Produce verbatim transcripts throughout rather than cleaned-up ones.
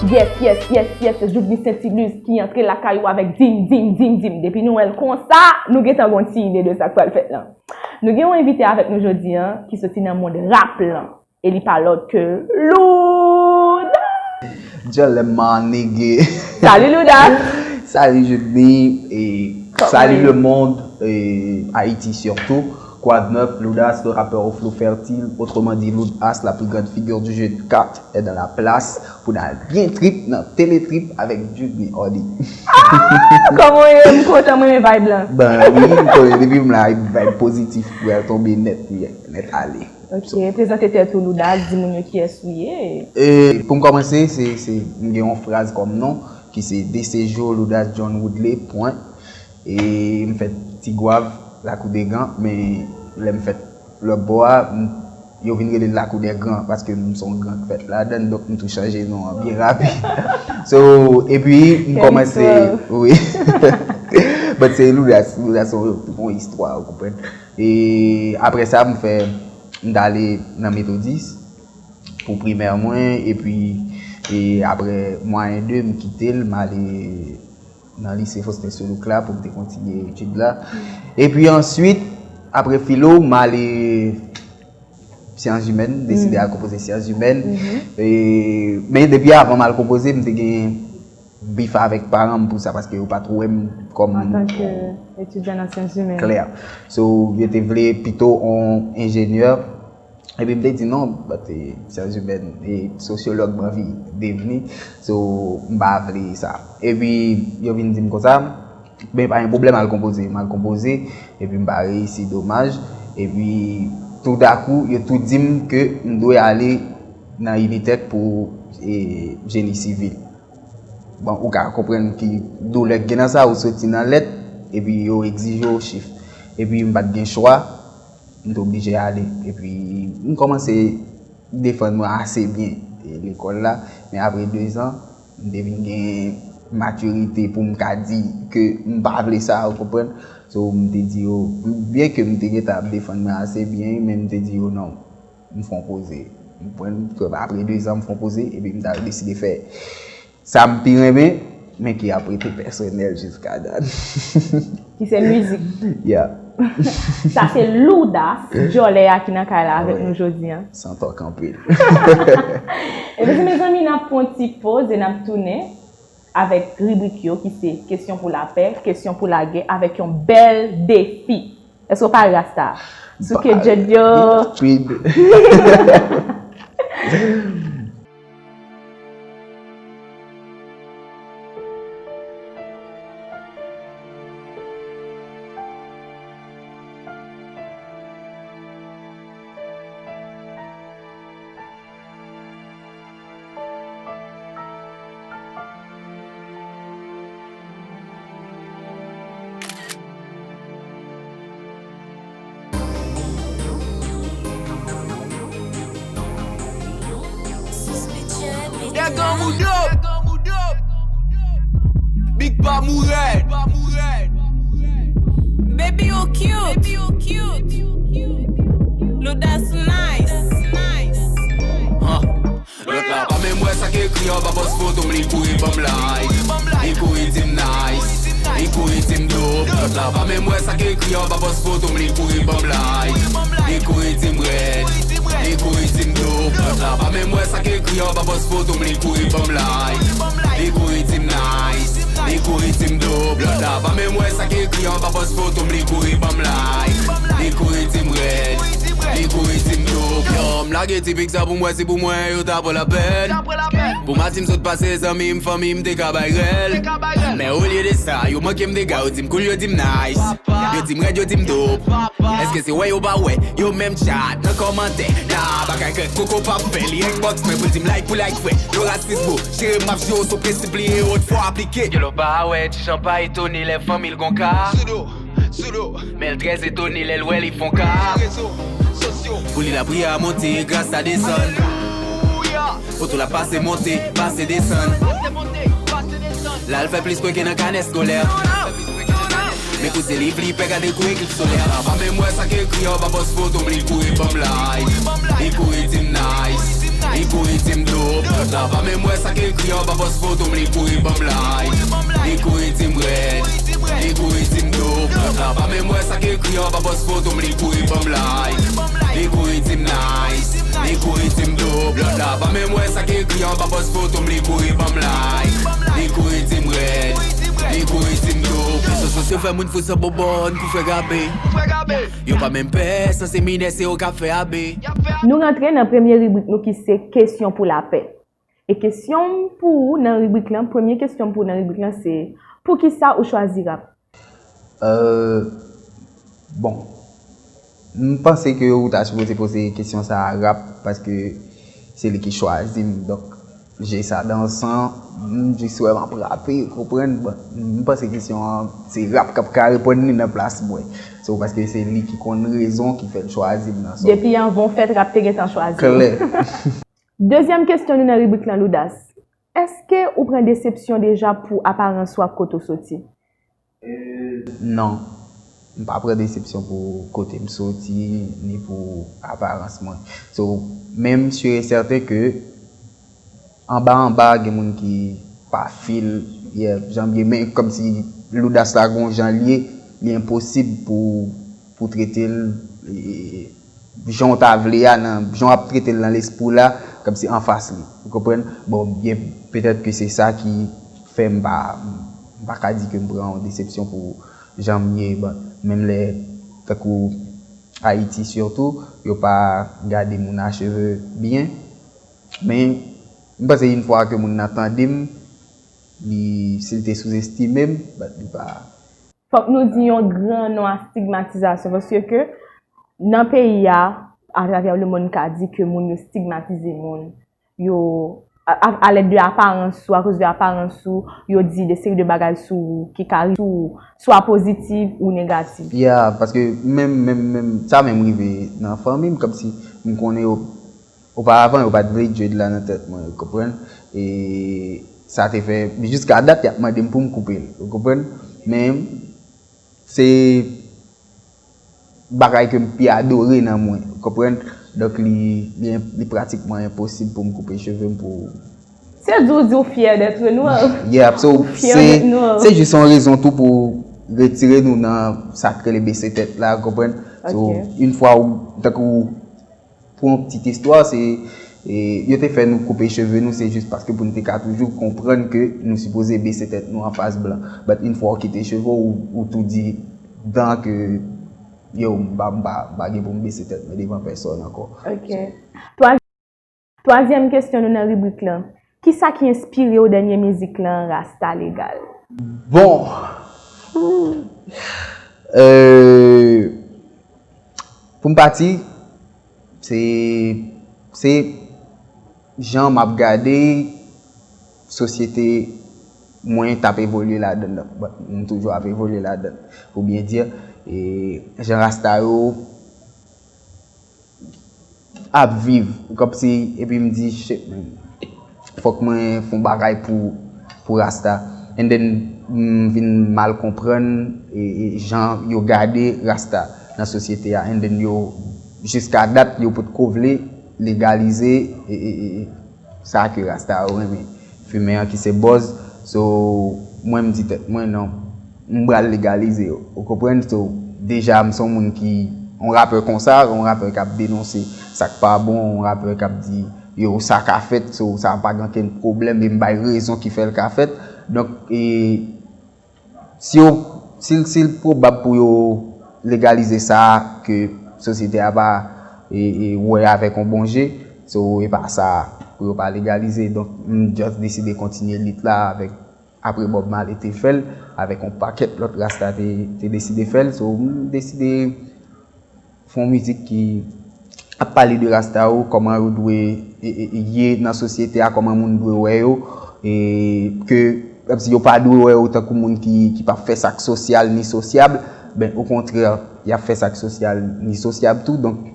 Yes, yes, yes, yes, se Joudny Saintilus ki antre lakay ou avèk dim, dim, dim, dim. Depi nou wè l konsa, nou gentan gon ti ide de sa k pral fèt lan. Nou gen yon envite avèk nou jodi a ki soti nan mond rap lan. E li pa lòt ke Louda. Djòlè manige. Salut Louda. Salut Joudny. E salut le monde. E Ayiti surtout. Quoi de neuf, Loudas, le rappeur au flow fertile, autrement dit Loudas, la plus grande figure du jeu de cartes, est dans la place pou n al byen trip nan Teletrip avèk Joudny Hardy. Ah, kòman w ye? M kontan, m renmen vibe lan. Ben wi, m konnen depi m la, vibe pozitif pou al tonbe nèt, wi, nèt ale. Ok, prezante tèt ou Louda, di moun yo kiyès ou ye. E pou m kòmanse, se, se, m gen yon fraz kòm non, ki se de se jou Louda John Woodley, pwen. E m fèt Tigwav, Lakou de Gran, men lè m fèt lòt bò a, m, yo vin rele l Lakou dè Gran, paske m se yon gran k fèt ladan, donk m tou chanje non an byen rapid. So, epi m kòmanse, wi. But se Louda, Louda se yon, yon istwa, ou konprann. E apre sa, m fè, m t ale nan Metodis pou primè mwen, epi, e apre mwayen de, m kite l, m ale nan lise Faustin Soulouque la pou m te kontinye etid la. Epi answit, apre filo, m ale syans imèn, deside al konpoze syans imèn. E, men depi avan m al konpoze, m te gen bif avèk paran m pou sa, paske yo pa t wè m kòm antanke etidyan nan syans imèn. Klè. So, yo te vle pito on enjenyè. Epi m te di non, but, e, syans imèn e sosyològ m anvi devni. So, m pa vle sa. Epi yo vin di m konsa, ben pa gen pwoblèm, al konpoze. M al konpoze, epi m pa reyisi, domaj. Epi toudakou, yo tou di m ke m dwe ale nan Unitech pou, e, jeni sivil. Bon, ou ka konprann ki doulè k gen nan sa, ou soti nan lèt, epi yo egzije w chif. Epi m pa t gen chwa, m te oblije ale. Epi m kòmanse defann mwen ase byen, e, lekòl la, men apre dezan, m te vin gen matirite pou m ka di ke m pa vle sa, ou konprann? So, m te di yo, byen ke m te gentan ap defann mwen ase byen, men m te di yo non, m fè yon poze. M pran, apre dezan, m fè yon poze, epi m ta deside fè sa m pi renmen, men ki ap rete pèsonèl jiska dat. Ki se mizik. Yeah. Sa se Loudas, djòlè a ki nan kay la avèk nou jodi a. San tòk anpil. Ebyen, mezanmi, n ap pran yon ti poz e n ap tounen avèk ribrik yo ki se kesyon pou lapè, kesyon pou lagè avèk yon bèl defi. Èske w pare, Rasta? Souke djèd yo. Rapid. Dègang ou dope. Big Pam ou rèd. Baby, you cute. Loudas nice. Huh. Lòt la pa menm wè sa k ekri anba pòs foto m, li kouri ban m like. Li kouri di m nice. Li kouri di m dope. Lòt la pa menm wè sa k ekri anba pòs foto m, li kouri ban m like. Li kouri di m rèd. Li kouri di m dope. Lòt la pa menm wè sa k ekri anba pòs foto m, li kouri ban m like. Li kouri di m nice. Li kouri di m dope. Lòt la pa menm wè sa k ekri anba pòs foto m, li kouri ban m like. Li kouri di m rèd. Li kouri di m dope. Yo, m lage ti pik sa pou m wè si pou mwen yo ta pran lapèn. Pou m a di m sot pase zanmi m, fanmi m te ka bay rèl. Men olye de sa, yo manke m dega, yo di m cool, yo di m nice. Yo di m rèd, yo di m dope. Èske se wè yo pa wè? Yo menm chat nan kòmantè. Nah, bagay kèk koko p ap fè. Li inbox mwen pou l di m like pou like frè. Yo rasis bro, jere m ap jere w, so prensip li e wòt fò aplike. Yo lò pa wè, ti jan pa etone lè fanmi l gon ka. Men l trè etone lè l wè li fon ka. Pou li lapriyè a monte, gras a desann. Foto l ap pase monte, pase desann. La l fè plis pwen ke nan kanè eskolè. Men koze li flipè, gade kou eklip solè. Pa menm wè sa k ekri anba pòs foto m, li kouri ban m like. Li kouri di m nice. Li kouri di m dope, lòt la pa menm wè sa k ekri anba pòs foto m, li kouri ban m like. Li kouri di m rèd, li kouri di m dope, lòt la pa menm wè sa k ekri anba pòs foto m, li kouri ban m like. Li kouri di m nice, li kouri di m dope, lòt la pa menm wè sa k ekri anba pòs foto m, li kouri ban m like. Li kouri di m rèd, li kouri di m dope. Rezo sosyo fè moun fout san bonbòn pou fè gabe. Yo pa menm pè, san seminè, se yo k ap fè abe. Nou rantre nan premye ribrik nou ki se kesyon pou lapè. E kesyon m pou ou nan ribrik lan, premye kesyon m pou ou nan ribrik lan se, poukisa ou chwazi rap? Euh, bon, m panse ke ou ta sipoze poze kesyon sa a rap, paske se li ki chwazi m, donk, j'ai ça dans le sang, m jis wè m ap rape, ou konprann? Bon, m panse kesyon an, se rap k ap ka reponn li nan plas mwen. So, paske se li ki konn rezon ki fè l chwazi m nan. So, Depi anvan w fèt, rap te gentan chwazi w. Klè. Dezyèm kesyon nou nan ribrik lan, Loudas. Èske ou pran desepsyon deja pou aparans ou ak kote w soti? Non. M pa pran desepsyon pou kote m soti, ni pou aparans mwen. So, men m si e sèten ke anba anba gen moun ki pa feel, yeah, jan m ye, men kòmsi Loudas la gon jan l ye, li enposib pou, pou trete l, e, jan w ta vle a, nan jan w ap trete l nan lespri w la, kòmsi anfas li. Ou konprann? Bon, byen, petèt ke se sa ki fè m pa, m pa ka di ke m pran yon desepsyon pou jan m ye, bon, menm lè, tankou Ayiti sitou, yo pa gade moun a cheve byen, men m panse yon fwa ke moun nan tande m, li, si l te souzestime m, but li pa. Fòk nou di yon gran non a stigmatizasyon, paske ke nan peyi a, atravè lemonn ka di ke moun yo stigmatize moun, yo, a, a, alèd de aparans ou, akoz de aparans ou, yo di de seri de bagay sou ou ki ka rive sou ou, swa pozitif ou negatif. Yeah, paske menm, menm, menm, sa menm rive nan fanmi m, kòmsi m konnen yo, oparavan, yo pa t vle Jade la nan tèt mwen, ou konprann? E sa te fè, jiska dat, y ap mande m pou m koupe l, ou konprann? Men, se bagay ke m pi adore nan mwen, ou konprann? Donk, li, li, li pratikman enposib pou m koupe cheve m pou. Se di w di w fyè d'être noir. Yeah, so, Fyè se, d'être noir. Se jis yon rezon tou pou retire nou nan sa k rele bese tèt la, ou konprann? So, Ok. Yon fwa ou, tankou, pou yon ti istwa, se, e, yo te fè nou koupe cheve nou, se jis paske pou n te ka toujou konprann ke nou sipoze bese tèt nou anfas blan. But yon fwa w kite cheve w, ou, ou tou di dan ke, yo, m pa, m pa, m pa gen pou m bese tèt mwen devan pèsòn ankò. Ok. Twa-, twazyèm kesyon nou nan ribrik lan. Kisa ki enspire w dènye mizik lan, Rasta Legal? Bon. Euh, pou m pati, se, se jan m ap gade sosyete mwen t ap evolye ladan l. Bon, m toujou ap evolye ladan l, pou byen di, e jan rasta yo ap viv, kòmsi, epi m di, shit, man, fòk mwen fè yon bagay pou, pou rasta. And then, m vin mal konprann e, e jan yo gade rasta nan sosyete a. And then, yo, jiska dat, yo potko vle legalize e, e, e, e sa ke rasta yo renmen. Fimen an ki se buzz. So, mwen m di tèt mwen, non, m pral legalize yo. Ou konprann? So, deja, m se yon moun ki, yon rapè konsa, yon rapè k ap denonse sa k pa bon, yon rapè k ap di, yo, sa ka fèt, so, sa pa gen okenn pwoblèm, e m bay rezon ki fè l ka fèt. Donk, e, si yo, si, si l pwobab pou yo legalize sa ke sosyete a pa, e, e, wè avèk yon bon je, so, e pa sa pou yo pa legalize. Donk, m just deside kontinye lit la avèk, apre Bob Marley te fè l, avèk yon pakèt lòt rasta te, te deside fè l. So, m deside fè yon mizik ki ap pale de rasta yo, kòman yo dwe, e, e, e, ye nan sosyete a, kòman moun dwe wè yo, e ke, menm si yo pa dwe wè yo tankou moun ki, ki p ap fè sa k sosyal ni sosyab, ben, okontrè, y ap fè sa k sosyal ni sosyab tou. Donk,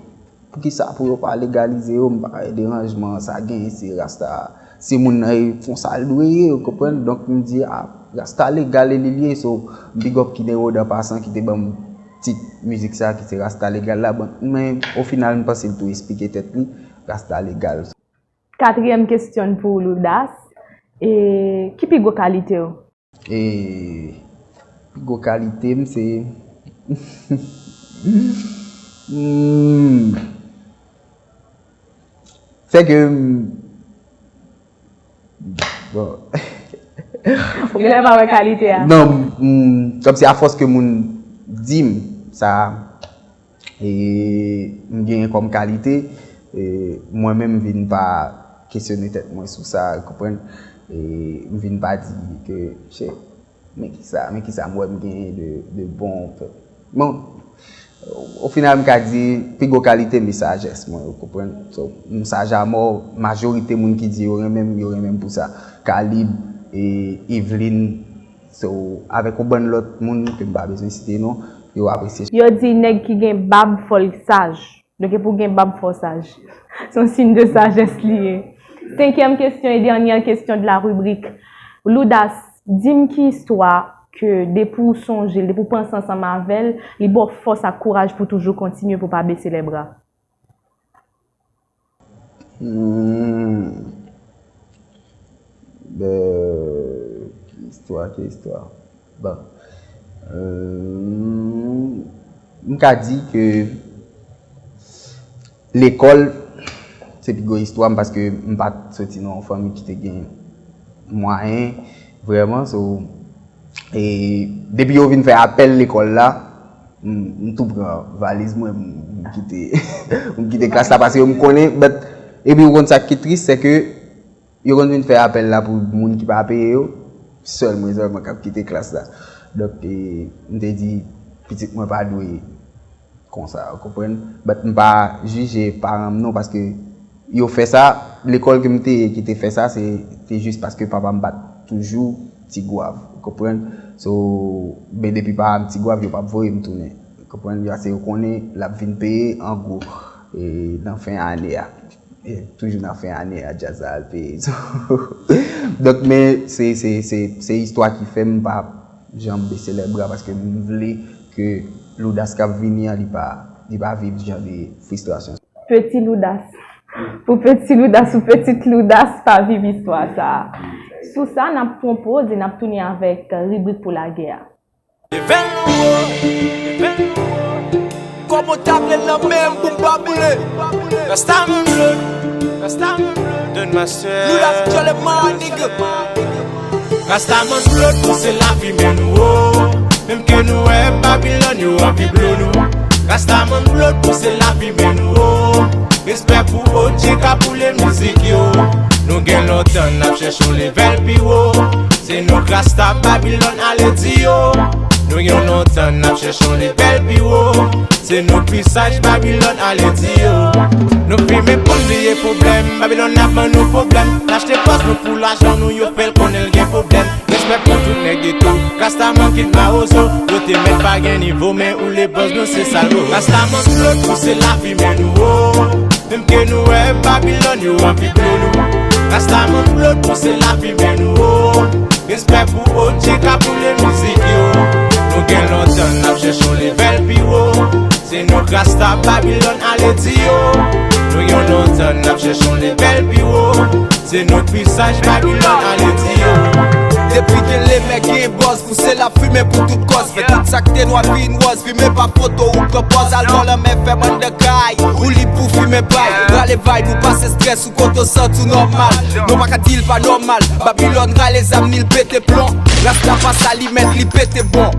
poukisa pou yo pa legalize yo, m pa wè deranjman sa genyen, se rasta, se moun nan e fon sa l dwe ye, ou konprann? Donk, m di, a, rasta legal e li l ye, so, big up Kinero dan pasan ki te ban m tit mizik sa ki se Rasta Legal la, bon, men o final m panse l tou esplike tèt li, Rasta Legal. Katriyèm kesyon pou Loudas. E, ki pi gwo kalite w? E, pi gwo kalite m se Hmm. Sè ke m- bon. Ou genlè pa wè kalite a. Non, m- kòmsi afòs ke moun di m sa, e, m genyen kòm kalite, e, mwen menm m vin pa kesyone tèt mwen sou sa, ou konprann? E, m vin pa di ke, shit, men kisa, men kisa m wè m genyen de, de bon. Bon, o final, m ka di, pi gwo kalite m, e sajès mwen, ou konprann? So, m saj a mò, majorite moun ki di yo renmen m, yo renmen m pou sa. Kalib, e, Evelyn, so, avèk yon bann lòt moun ke m pa bezwen site non, yo apresye. Yo di nèg ki gen bab fò l saj. Donk, epi w gen bab fò w saj. Se yon siy de sajès li ye. Senkyèm kesyon e dènyè kesyon de la rubrique. Loudas, di m ki istwa ke depi w sonje l, depi w panse ansanm avè l, li ba w fòs ak kouraj pou w toujou kontinye, pou w pa bese lè bra. Hmm. Bè, ki istwa, ki istwa. Bon. Euh, m ka di ke lekòl, se pi gwo istwa m, paske m pa t soti nan yon fanmi ki te gen mwayen, vrèman. So, e depi yo vin fè apèl lekòl la, m, m tou pran valiz mwen, m, m kite, m kite klas la, paske m konnen, but, epi ou konn sa ki tris, se ke yo konn vin fè apèl la pou moun ki pa peye yo, sèl mwen sèlman k ap kite klas la. Donk, e, m te di, pitit mwen pa dwe konsa, ou konprann? But m pa jije paran m non, paske yo fè sa, lekòl ke m te ye ki te fè sa, se te jis paske papa m pa t toujou Tigwav, ou konprann? So, men depi papa m Tigwav, yo p ap voye m tounen, ou konprann? Paske yo konnen l ap vin peye an gwo, e, nan fen ane a. E toujou nan fen ane a, djaz la al peye. So, donk, men se, se, se, se istwa ki fè m pa janm bese lè bra, paske m vle ke Loudas k ap vini an, li pa, li pa viv jan de fristrasyon. Peti Loudas. Pou Peti Loudas ou Petit Loudas pa viv istwa sa a. Sou sa, n ap pran poz e n ap tounen avèk ribrik pou lagè a. Leve l nou wo, leve l nou wo. Kòman w ta vle l nan men m pou m pa boule? Rasta moun blòd, Rasta moun blòd, Don Master. Loudas Jolly man, nigga. Rasta moun blòd pouse lavi men nou wo. Menm ke nou wè Babilòn yo anvi blo nou. Rasta moun blòd pouse lavi men nou wo. Respè pou O J ka boule mizik yo. Nou gen lontan n ap chèche yon levèl pi wo. Se nou k Rasta Babilòn ale di yo. Nou gen lontan n ap chèche yon levèl pi wo. Se nou k pi saj Babilòn ale di yo. Nou fimen pou n bliye pwoblèm. Babilòn ap ban nou pwoblèm. L achte pòz nou pou lajan nou, yo fè l konnen l gen pwoblèm. Respè pou tout nèg geto. Rasta moun ki t mawozo. Yo te mèt pa gen nivo, men ou le bòz nou se salvo. Rasta moun blòd pouse lavi men nou wo. Menm ke nou wè Babilòn yo anvi blo nou. Rasta moun blòd pouse lavi men nou wo. Respè pou O J ka boule mizik yo. Nou gen lontan n ap chèche yon levèl pi wo. Se nou k Rasta Babilòn ale di yo. Nou gen lontan n ap chèche yon levèl pi wo. Se nou k pi saj Babilòn ale di yo. Depi gen lemè gen bòz, pouse l ap fimen pou tout kòz. Fè tout sa k te nwa vin wòz. Fimen pa foto ou pran pòz. Al bò lanmè fè bann de kay. Ou lib pou fimen pay. Rale vibe ou pase strès ou kote w santi w nòmal. Nou pa ka di l pa nòmal. Babilòn rale zam ni l pete plon. Rasta pase alimèt li pete bon.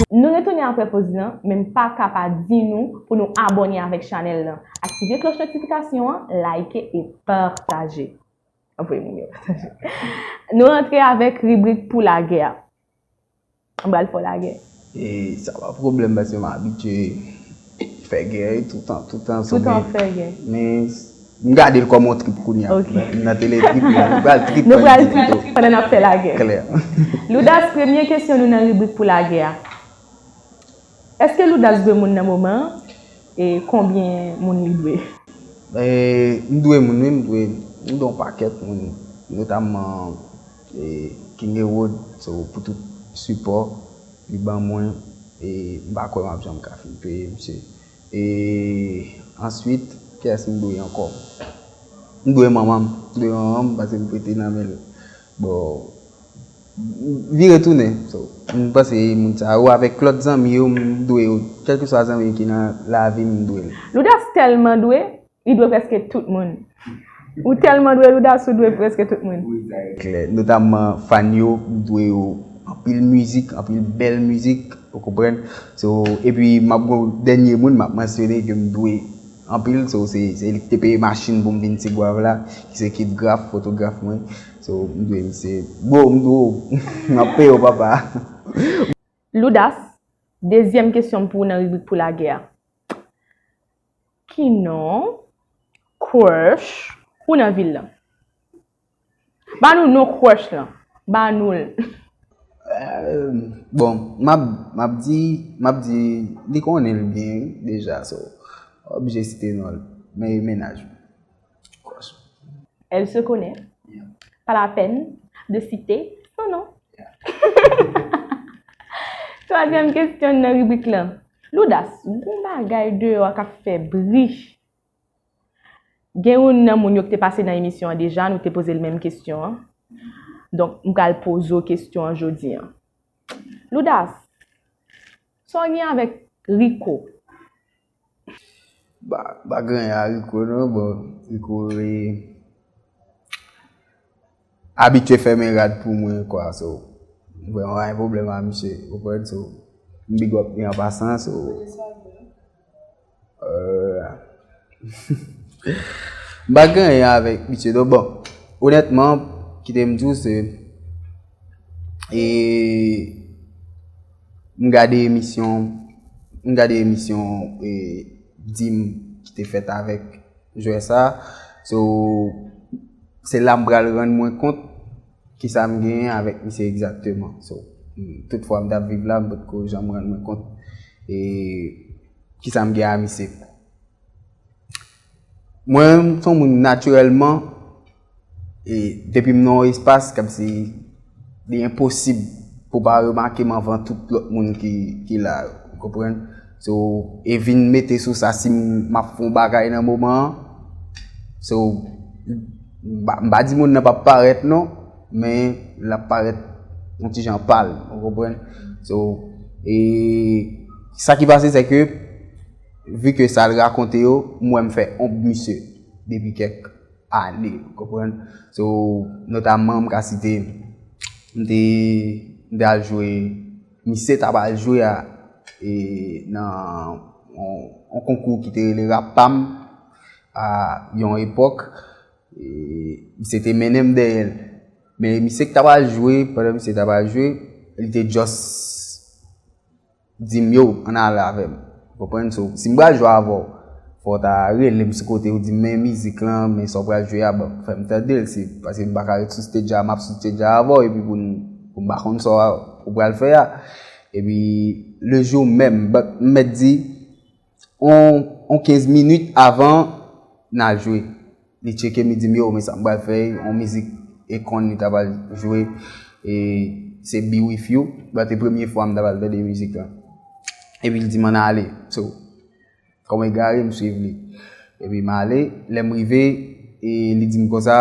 Nou retounen apre poz lan, men m pa ka pa di nou pou nou abòne avèk chanèl lan. Aktive klòch notifikasyon an, like e pataje. Anvoye moun yo pataje. Nou rantre avèk ribrik pou lagè a. M pral fè w lagè. E sa pa pwoblèm paske m abitye fè gè toutan, toutan. Toutan w fè gè. Men m gade l kòm yon trip kounye a. Ok. M nan tele trip, m pral trip pandan n ap fè lagè. Klè. Loudas, premye kesyon nou nan ribrik pou lagè a. Èske Loudas dwe moun nan moman an? E konbyen moun li dwe? E, m dwe moun, wi, m dwe, m dwe yon pakèt moun, notamman, e, King Herod, so, pou tout sipò li ban mwen, e m pa kwè m ap janm ka fin peye misye. E answit, kiyès m dwe ankò? M dwe manman m, m dwe manman m, paske m prete nan men l. Bon, vire tounen. So, m panse moun sa yo avèk lòt zanmi yo, m dwe yo, kèlkeswa zanmi ki nan lavi m, m dwe l. Loudas tèlman dwe, li dwe prèske tout moun. Ou tèlman dwe Loudas, ou dwe prèske tout moun. Klè, notamman fan yo, m dwe yo anpil mizik, anpil bèl mizik, ou konprann? So, epi m ap gon dènye moun m ap mansyone ke m dwe anpil, so, se, se li ki te peye machin pou m vin Tigwav la, ki se Kid Graf, fotograf mwen. So, m dwe misye. Bro, m dwe w. M ap peye w, papa. Loudas, dezyèm kesyon m pou w nan ribrik pou lagè a. Ki non crush ou nan vil lan? Ba nou non crush lan. Ba nou l. Euh, bon, m ap, m ap di, m ap di, li konnen l byen wi, deja, so, oblije site non l, men mennaj mwen. Crush. Elle se connaît. Pas la peine de citer son nom. Twazyèm kesyon nan ribrik lan. Loudas, gon bagay deyò a k ap fè bri. Gen youn nan moun yo ki te pase nan emisyon an deja, nou te poze l menm kesyon an. Donk, m pral poze w kesyon an jodi an. Loudas, sa w gen avèk Rico? Ba, ba gen anyen a Rico non, bon, Rico e abitye fèmen rad pou mwen kwa, so, m vrèman pa gen pwoblèm a misye, ou konprann, so, m big up li an pasan, so, euh, m pa gen anyen avèk misye, donk, bon, onètman, kite m di w, se, e, m gade emisyon, m gade emisyon, e, Dim ki te fèt avèk jwè sa. So, se la m pral rann mwen kont kisa m genyen avèk misye egzakteman. So, tout fwa m t ap viv la, m potko janm rann mwen kont, e, kisa m gen a misye. Mwen, m se yon moun natirèlman, e, depi m nan yon espas, kòmsi li enposib pou w pa remake m anvan tout lòt moun ki, ki la yo, ou konprann? So, e vin mete sou sa, si m, m ap fè yon bagay nan moman an, so, m pa, m pa di moun nan p ap parèt non, men l ap parèt yon ti jan pal, ou konprann? So, e sa ki pase, se ke, vi ke sa l rakonte yo, m wè m fè onb misye depi kèk ane, ou konprann? So, notamman, m ka site, m te, m te al jwe, misye t ap al jwe a, e, nan yon, yon konkou ki te rele Rap Pa M a yon epòk. E, misye te mennen m dèyè l. Men misye ki t ap al jwe, pandan misye t ap al jwe, li te just di m, yo, ann ale avè m. Ou konprann? So, si m pral jwe avè w, fò w ta rele m sou kote, ou di m, men mizik lan, men sa w pral jwe a, bon, fè m tande l, se, paske m pa ka ret sou stage a, m ap sou stage a avè w, epi pou n, pou m pa konn sa w pral fè a. Epi, le jou menm, but, m mèt di, on, on kenz minit avan n al jwe. Li tcheke m, li di m, yo, men sa m pral fè, yon mizik Akon li ta pral jwe, e se Be With You. But, se premye fwa m ta pral tande mizik lan. Epi l di m ann ale. So, kòm egare, m swiv li. Epi m ale, lè m rive, e li di m konsa,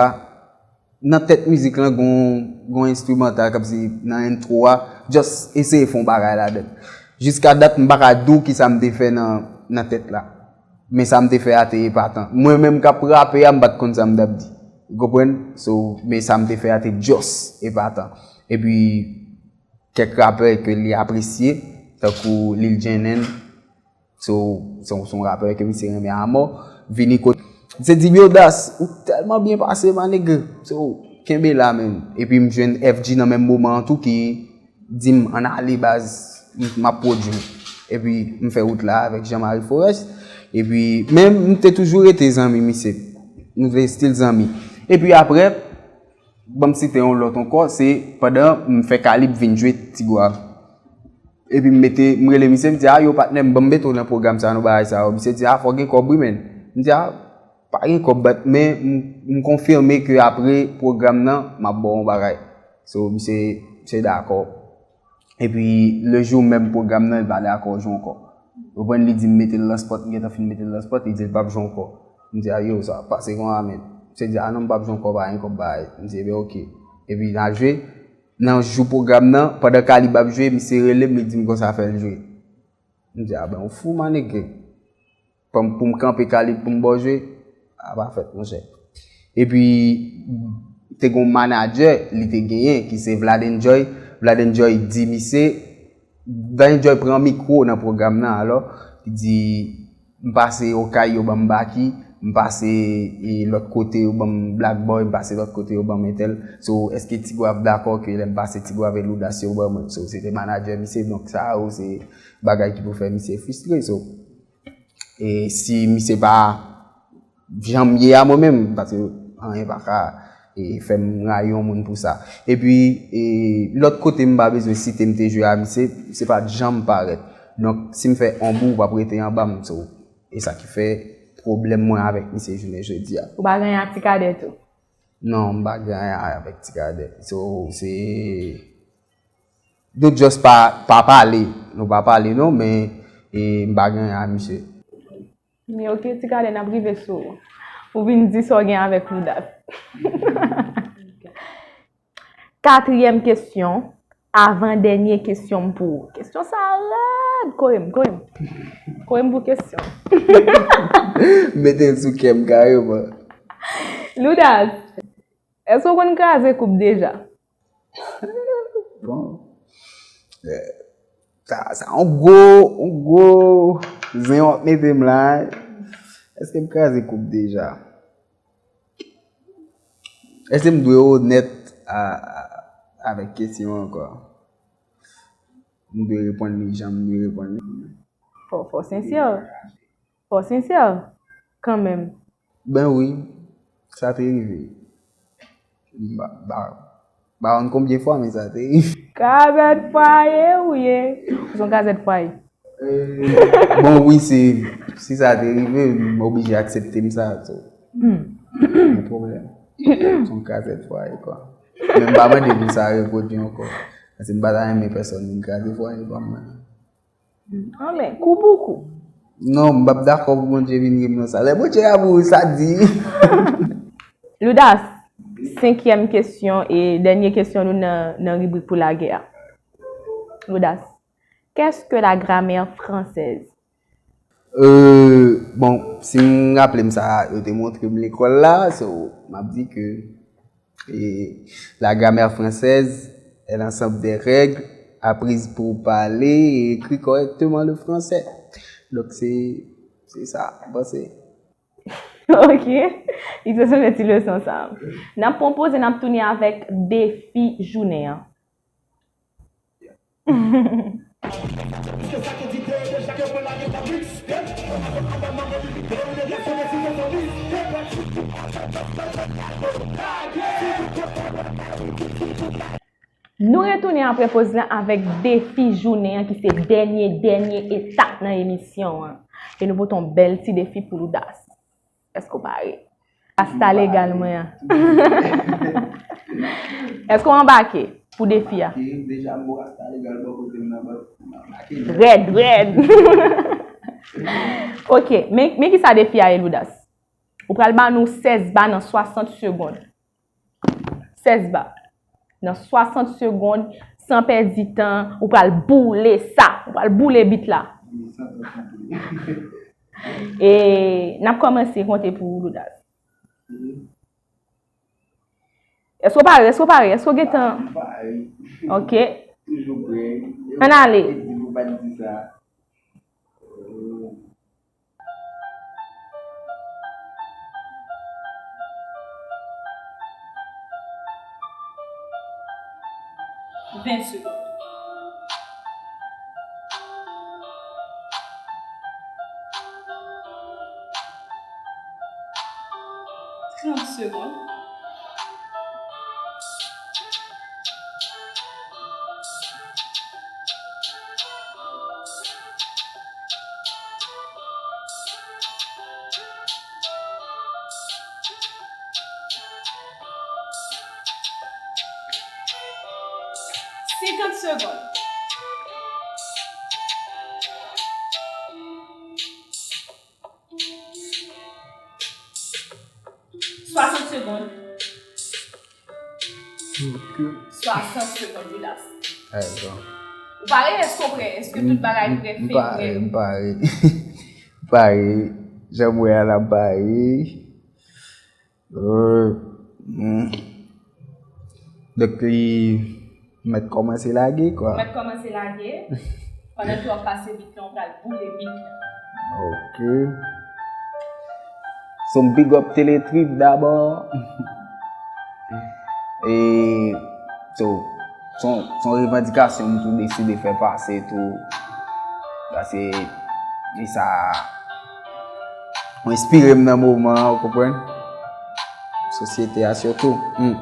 nan tèt mizik lan, gon, gon enstrimantal, kòmsi nan entwo a, just eseye fè yon bagay ladan l. Jiska dat, m pa ka di w kisa m te fè nan, nan tèt la. Men sa m te fè a te epatan. Mwen menm k ap rape a, m pa t konn sa m t ap di. Ou konprann? So, men sa m te fè a te just epatan. Epi, kèk rapè ke li apresye, tankou Lil Jennen, so, se yon, se yon rapè ke misye renmen amò, vini kote. Misye di m, yo, Das, ou tèlman byen pase, my nigga. So, kenbe la, menm. Epi m jwenn F G nan menm moman an tou ki di m, ann ale, baz, m, m ap pwodui. Epi m fè wout la avèk Jean Marie Forest. Epi, men m te toujou rete zanmi misye. Nou te still zanmi. Epi apre, ban m site yon lòt ankò, se pandan m fè Kalib vin jwe Tigwav. Epi m mete, m rele misye, m di, a, yo, patnè, m ban m mete w nan pwogram sa, nan bagay sa yo. Misye di, a, fò gen kòb wi, menn. M di, a, pa gen kòb, but, men m, m konfime ke apre pwogram nan, m ap ba w yon bagay. So, misye, misye dakò. Epi, le jou menm pwogram nan, li pa dakò jwe ankò. Ou konprann, li di m mete l nan spòt, m gentan fin mete l nan spòt, li di l p ap jwe ankò. M di, a, yo, sa pase konsa, menn. Misye di, "A non, m p ap jwe ankò, pa gen kòb bagay." M di, "Ebyen, oke." Epi n a jwe. Nan jou pwogram nan, pandan Kalib ap jwe, misye rele m, li di m konsa fè l jwe. M di, "A ben, ou fou, manege." Pou m, pou m kanpe Kalib pou m ba w jwe, a pa fèt, monchè. Epi, te gen yon manadjè, li te genyen, ki se Vlad Enjoy. Vlad Enjoy di misye, Vlad Enjoy pran mikwo nan pwogram nan, alò, li di, "M pase Okay, yo ban m Baky, m pase, e, lòt kote, yo ban m Black Boy, m pase lòt kote, yo ban m entèl. So, èske Ti Gwav dakò ke lè m pase Ti Gwav e Loudas, yo ban mwen?" So, se te manadjè misye, donk sa yo, se bagay ki pou fè misye fristre. So, e si misye pa jan m ye a mwen menm, paske anyen pa ka, e, fè m rayi yon moun pou sa. Epi, e, lòt kote m pa bezwen site m te jwe a misye, misye pa t janm parèt. Donk, si m fè on bou, w p ap rete anba m. So, e sa ki fè pwoblèm mwen avèk misye jounen jodi a. Ou pa gen anyen ak Ti Kadè tou? Non, m pa gen anyen avèk Ti Kadè. So, se, nou just pa, pa pale. Nou pa pale non, men, e, m pa gen anyen ak misye. Men oke, Ti Kadè, n ap rive sou ou. Ou vin di sa w gen avèk Loudas. Katriyèm kesyon, avan dènye kesyon m pou ou. Kesyon sa a rèd! Kore m, kore m. Kore m pou kesyon. Mete l sou kè m kareman. Loudas, èske w konn kraze koup deja? Bon. Eh, sa, sa, on gwo, on gwo zen w ap mete m la. Èske m kraze koup deja? Èske m dwe onèt a, a, avèk kesyon an ankò? M dwe reponn li jan m dwe reponn li? Fò, fò sensè. Fò sensè, kanmenm. Ben wi, sa te rive. M pa, pa, pa konn konbyen fwa, men sa te rive. Kazèt fwaye ou ye? Ou se yon kazèt fwaye? Eh, bon, wi, se, si sa te rive, m oblije aksepte m sa, so. Hmm. Gen pwoblèm. Se yon kazèt fwaye, kwa. Men m pa mande pou sa repwodui ankò. Paske m pa ta renmen pèsòn vin kraze fwaye pa m nan. Anben, kou pou kou. Non, m p ap dakò pou Bondye vin ri m nan sa. Lè Bondye ap ri w, sa di. Loudas, senkyèm kesyon e dènye kesyon nou nan, nan ribrik pou lagè a. Loudas, qu'est-ce que la grammaire française? Euh, bon, si m raple m sa, yo te montre m lekòl la, so, m ap di ke, e, la grammaire française est l'ensemble des règles apprises pour parler et écrire correctement le français. Donk, se, se sa, m panse. Ok. Li te sanble ti leson sa. N ap pran poze, n ap tounen avèk defi jounen an. Nou retounen apre poz lan avèk defi jounen an ki se dènye, dènye etap nan emisyon an. E nou pote yon bèl ti defi pou Loudas. Èske w pare? Rasta legal mwen an. Èske w anbake pou defi a? Deja m gon rasta legal bò kote m nan, m anbake. Rèd, rèd. Ok, men, men kisa defi a ye, Loudas? Ou pral ban nou sèz ba nan swasant segonn. Sèz ba. Nan swasant segonn, san pèdi tan, ou pral boule sa. Ou pral boule bit la. E n ap kòmanse konte pou ou, Loudas. Èske w pare? Èske w pare? Èske w gentan? Ok. Ann ale. Ven segonn. Trant segonn. Senkant segonn. Swasant segonn. Ok. Swasant segonn, Loudas. Alright, bon. Ou pare? Èske w prè? Èske tout bagay prè, M fè pare, prè? M pare. M pare. Jan m wè a la, m pare. Euh, hmm. Donk, li mèt kòmanse lage, kwa. Mèt kòmanse lage. Pandan ke w ap pase beat lan, ou pral boule beat lan. Ok. So, m big up Teletrip dabò. E, so, son, son revandikasyon m tou deside fè pase tou. Paske, e sa, mwen enspire m nan moman an, ou konprann? Sosyete a sitou. Hmm.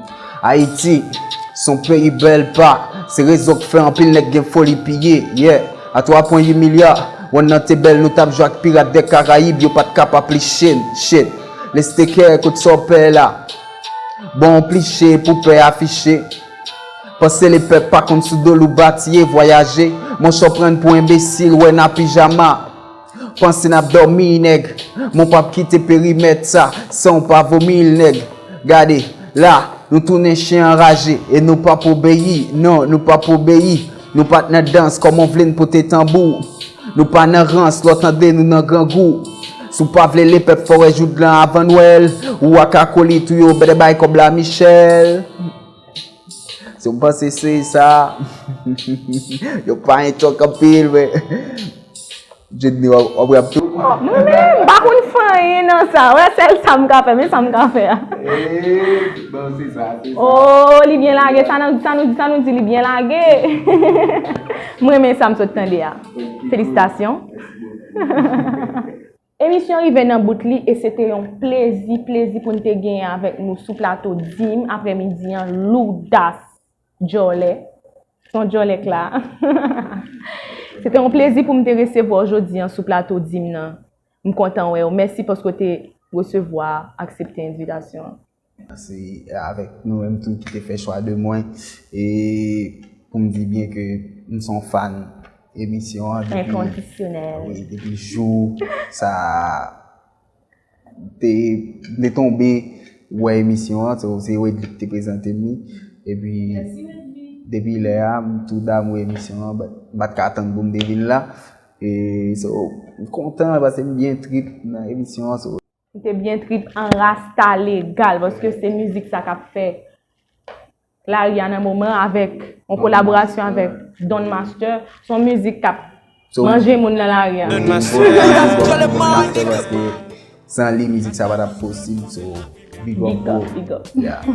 Ayiti, son peyi bèl pa, se rezon k fè anpil nèg gen foli piye, yeah. A twa pwen uit milya, wonn nan te bèl, nou t ap jwe ak pirat dè Karayib, yo pa t ka pa plis chen, shit. Leste kè, kot sa w pè la? Bon, plis che pou pè afiche. Panse lepèp pa konn sou do lou batiye, vwayaje. Monchè w pran n pou enbesil, wè n a pijama. Panse n ap dòmi, nèg. Mon p ap kite perimèt sa san w pa vomi l, nèg. Gade, la, nou tounen chen anraje e nou p ap obeyi. Non, nou p ap obeyi. Nou pa t nan dans, kòman w vle n pote tanbou? Nou pa nan rans, lè w tande nou nan grangou. Si w pa vle lepèp fè w wè joudlan avan Nwèl, ou ak akolit ou yo bèdè bay kòb la Michèl. Si w panse se sa, yo pa entòk anpil, men. Jed ni w ap ap tou. Mwen menm, m pa konn fè anyen nan sa. Wè, sèl sa m ka fè, men sa m ka fè a. Eh, bon, se sa, se sa. Oh, li byen lage, sa nou, sa nou, sa nou di, li byen lage. M renmen sa m sot tande a. Felisitasyon. Emisyon rive nan bout li e se te yon plezi, plezi pou n te genyen avèk nou sou plato Dim aprèmidi an, Loudas Djòlè. Se yon djòlè k la. Se te yon plezi pou m te resevwa w jodi an sou plato Dim nan. M kontan wè w. Mèsi paske w te resevwa, aksepte envitasyon an. Se avèk nou menm tou ki te fè chwa de mwen. E pou m di byen ke m se yon fan emisyon an depi, Enkondisyonèl. Wi, depi jou sa te, m te tonbe wè emisyon an, so, se Wedly ki te prezante m li. Epi depi lè a, m tou damou emisyon an, but m pa t ka tann pou m te vin la. E so, m kontan paske m byen trip nan emisyon an. So, M te byen trip an rasta legal paske se mizik sa k ap fè lari a nan moman avèk yon kolaborasyon avèk Don Master. Se yon mizik k ap So, manje moun nan lari a. Big up pou Don Master paske san li mizik sa pa t ap posib. So, big up Big bro. Up, big up. Yeah.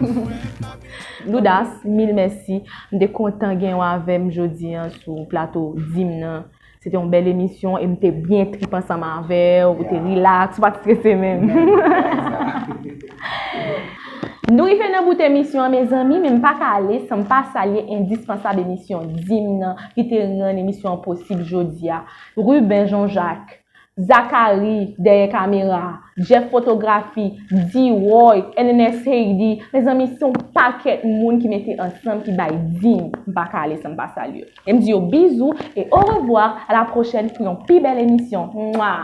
Loudas, mil mèsi. M te kontan gen w avè m jodi an sou plato Dim nan. Se te yon bèl emisyon e m te byen trip ansanm avè w. Ou te relax, ou pa t strese menm. Nou rive nan bout emisyon an, mezanmi, men m pa ka ale san m pa salye endispansab emisyon Dim nan ki te rann emisyon an posib jodi a. Ruben Jean-Jacques, Zachary dèyè kamera, Jeff Fotografi, D-Roy, N N S Haiti, mezanmi, se yon pakèt moun ki mete ansanm ki bay Dim. M pa ka ale san m pa salye. E m di yo bizou e orevwa, a la pwochèn pou yon pi bèl emisyon. Mwa!